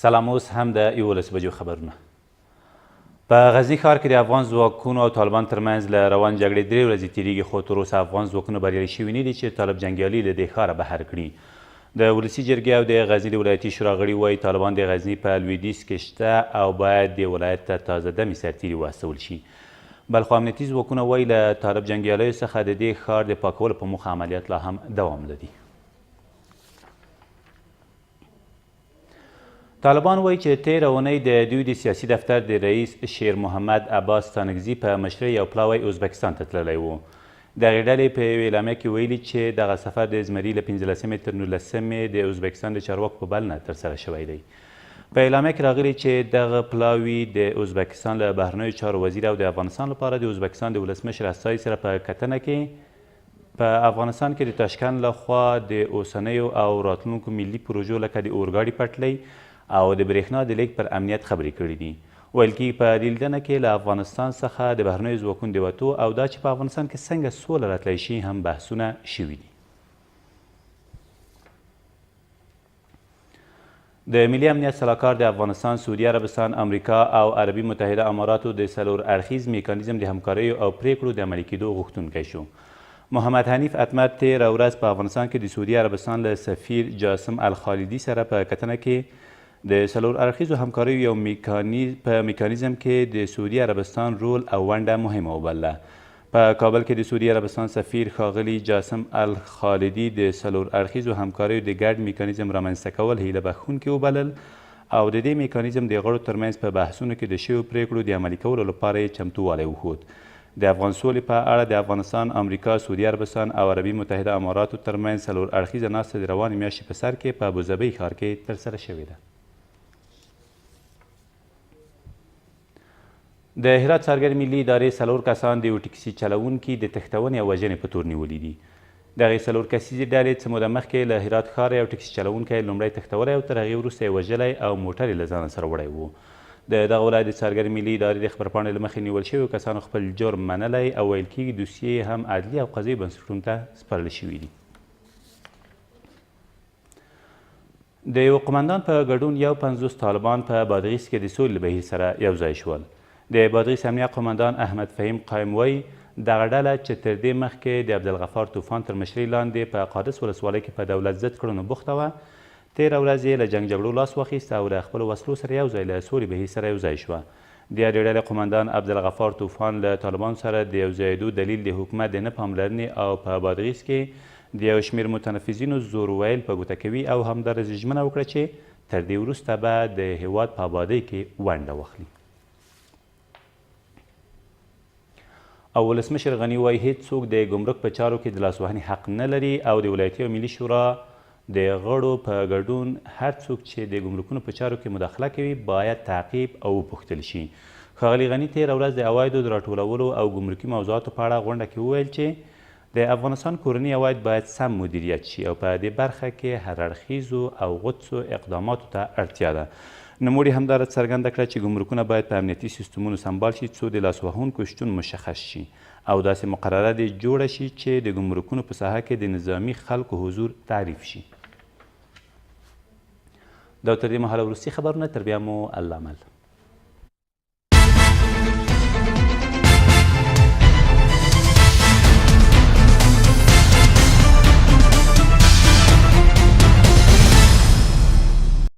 سلام اوس هم د 11 بجو خبرونه. په غزني ښار کې د افغان ځواکونو او طالبان ترمنځ له روان جګړې 3 ورځې تېرېږي، خو تر اوسه افغان ځواکونه بریالي شوي نه دي چې طالب جنګیالي له دې ښاره بهر کړي. د ولسي جرګې او د غزني د ولایتي شورا غړي وايي، طالبان د غزني په لویدیځ کې شته او باید دې ولایت ته تازه دمي سرتیري واستول شي. بلخوا امنیتي ځواکونه وايي، له طالب جنګیالیو څخه د دې ښار د پاکولو په موخه عملیات لا هم دوام لري. طالبان وایي چې تېره اونۍ د دوی د سیاسي دفتر د رئیس شیر محمد عباس ستانکزي په مشرۍ یو پلاوی ازبکستان ته تللی و. دغې ډلې په یوې اعلامیه کې ویلي چې دغه سفر د زمري له 15مې تر 19مې د ازبکستان د چارواکو په بلنه ترسره شوی دی. په اعلامیه کې راغلي چې دغه پلاوي د ازبکستان له بهرنیو چارو وزیر او د افغانستان لپاره د ازبکستان د ولسمشر استازي سره په کتنه کې په افغانستان کې د تاشکند له خوا د اوسنیو او راتلونکو ملي پروژو لکه د اورګاډي پټلۍ او د برېښنا د لېږد پر امنیت خبرې کړې دي. ویل کېږي په دې لیدنه کې له افغانستان څخه د بهرنیو ځواکونو د وتو او دا چې په افغانستان کې څنګه سوله راتلی شي هم بحثونه شوي دي. د ملي امنیت سلاکار د افغانستان، سعودي عربستان، امریکا او عربي متحده اماراتو د څلور اړخیز میکانیزم د همکاریو او پریکړو د عملي کیدو غوښتونکی شو. محمد حنیف اتمر تیره ورځ په افغانستان کې د سعودي عربستان له سفیر جاسم الخالدي سره په کتنه کې د څلور اړخیزو همکاریو یو په میکانیزم کې د سعودي عربستان رول او ونډه مهمه وبلله. په کابل کې د سعودي عربستان سفیر ښاغلي جاسم الخالدي د څلور اړخیزو همکاریو د ګډ میکانیزم رامنځته کول هیله بښونکي وبلل او د دې میکانیزم د غړو ترمنځ په بحثونو کې د شویو پرېکړو د عملي کولو لپاره یې چمتووالی وښود. د افغان سولې په اړه د افغانستان، امریکا، سعودي عربستان او عربي متحده اماراتو ترمنځ څلور اړخیزه ناسته د روانې میاشتې په سر کې په ابوظبۍ ښار کې ترسره شوې ده. د هرات څارګرې ملي ادارې څلور کسان د یو ټکسي چلوونکي د تښتونې او وژنې په تور نیولي دي. دغې څلور کسیزې ډلې څه موده مخکې له هرات ښاره یو ټکسي چلوونکی لومړی تښتولی او تر هغې وروسته یې وژلی او موټر یې له ځانه سره وړی و. د دغه ولایت د څارګرې ملي ادارې د خبرپاڼې له مخې نیول شویو کسانو خپل جرم منلی او ویل کېږي دوسیې یې هم عدلي او قضایي بنسټونو ته سپارل شوې دي. د یوه قومندان په ګډون 51 طالبان په بادغیس کې د سولې له بهیر سره یو ځای شول. د بادغیس امنیه قومندان احمد فهیم قایم وایي، دغه ډله چې تر دې مخکې د عبدالغفار طوفان تر مشرۍ لاندې په قادس ولسوالۍ کې په دولت ضد کړنو بوخته وه، تېره ورځ یې له جنګ جګړو لاس واخیست او له خپلو وسلو سره یو ځای له سولې بهیر سره یو ځای شوه. د یادې ډلې قومندان عبدالغفار طوفان له طالبانو سره د یوځایېدو دلیل د حکومت د نه پاملرنې او په بادغیس کې د یو شمېر متنفذینو زور ویل په ګوته کوي او همداراز یې ژمنه وکړه چې تر دې وروسته به د هېواد په ابادۍ کې ونډه واخلي. او ولسمشر غني وايي هیڅوک د ګمرک په چارو کې د لاسوهنې حق نه لري او د ولایتي او ملي شورا د غړو په ګډون هر څوک چې د ګمرکونو په چارو کې مداخله کوي باید تعقیب او وپوښتل شي. ښاغلي غني تېره ورځ د عوایدو د راټولولو او ګمرکي موضوعاتو په اړه غونډه کې وویل چې د افغانستان کورني عواید باید سم مدیریت شي او په دې برخه کې هر اړخیزو او غوڅو اقداماتو ته اړتیا ده. نوموړي همداراز څرګنده کړه چې ګمرکونه باید په امنیتي سیستمونو سمبال شي څو د لاسوهونکو شتون مشخص شي او داسې مقرره دې جوړه شي چې د ګمرکونو په ساحه کې د نظامي خلکو حضور تعریف شي. دا تر دې مهاله وروستي خبرونه، تر بیا مو الله مل.